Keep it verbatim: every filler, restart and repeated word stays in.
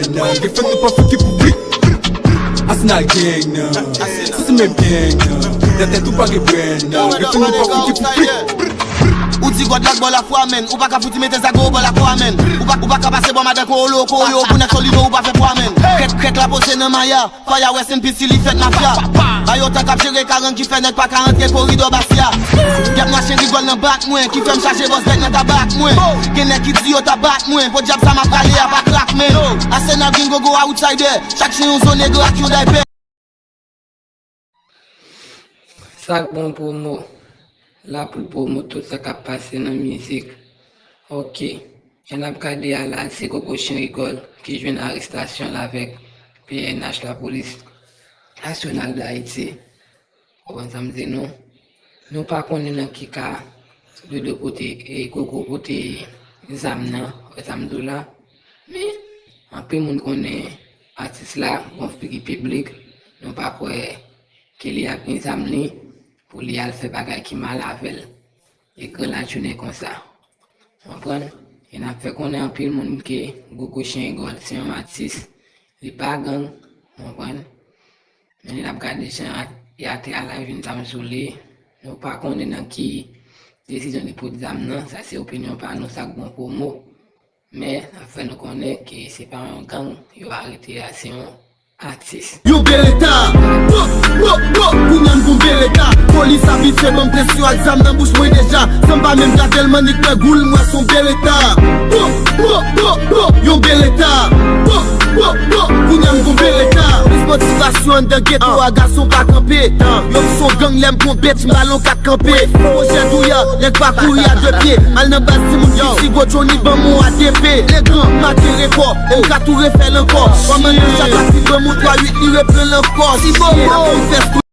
Nan gen fèm nou pa fouti pou prik. Asenal gang nan. Sa se menm gang nan. Nan tèt ou pa gen bren nan. Gen fèm nou pa fouti pou prik. Ou di God la k ba w lafwa, menn. Ou pa ka fouti mete zago bò lakwa, menn. Ou pa, ou pa ka pase bò madan Kolo, Koyo, pou nèg Solido, ou pa fè pwa, menn. Krèk, krèk la poze nan maya. Faya rest in peace, li fèt mafya. Bayota k ap jere karant ki fè nèg pa ka antre koridò Basya. Dyab nwa chen rigòl nan bak mwen, ki fè m chaje bòs bèk nan tabak mwen. Gen nèg ki di yo ta bat mwen, podyab sa m ap rale a pa krak, menn. Asenal gen gogo outsider, chak chen yon zone negre ak yon daypè. Sa k bon pwomo la pou l pwomo tout sa k ap pase nan mizik. Ok. Jan n ap gade a la, se Gogo Chen Rigòl ki jwenn arestasyon l avèk P N H, Lapolis Nasyonal d Ayiti. Ou konprann sa m di nou? Nou pa konnen nan ki ka Dodo pote, e Gogo pote zam nan, zam do la. Men, anpil moun konnen atis la gon figi piblik, nou pa kwè ke li ap gen zam li pou li al fè bagay ki mal avè l. E gran lajounen konsa. Konprann? E n ap fè konnen anpil moun ke Gogo Chen Rigòl se yon atis, li pa gang, konprann? Men lè n ap gade jan atè a la jwenn zam sou li, nou pa konnen nan ki desizyon li pot zam nan, sa se opinyon pa nou, sa k bon pwomo. Men n ap fè nou konnen ke se pa yon gang yo arete a, se yon atis. Yon bereta, wo, wo, wo, kounye a m gon bereta. Polis abitye ban m presyon ak zam nan bouch mwen deja. San m pa menm gade l, m annik pran gou l, m wè s on bereta. Wo, wo, wo, wo, yon bereta. Wo, wo, wo, kounye a m gon bereta. Plis motivasyon anndan geto a, gason pa kanpe. Yo di s on gang, lè m gon bèt, m ba l on kat kanpe. Pwojè douya, nèg pa kouri a de pye. Al nan baz timoun ki si gwo Johnny ban m on A D P. Legan, make rekò, e m ka tou refè l ankò. Kòmandan chak la fin ban m on twa uit, li repran l ankò. Ti bobo.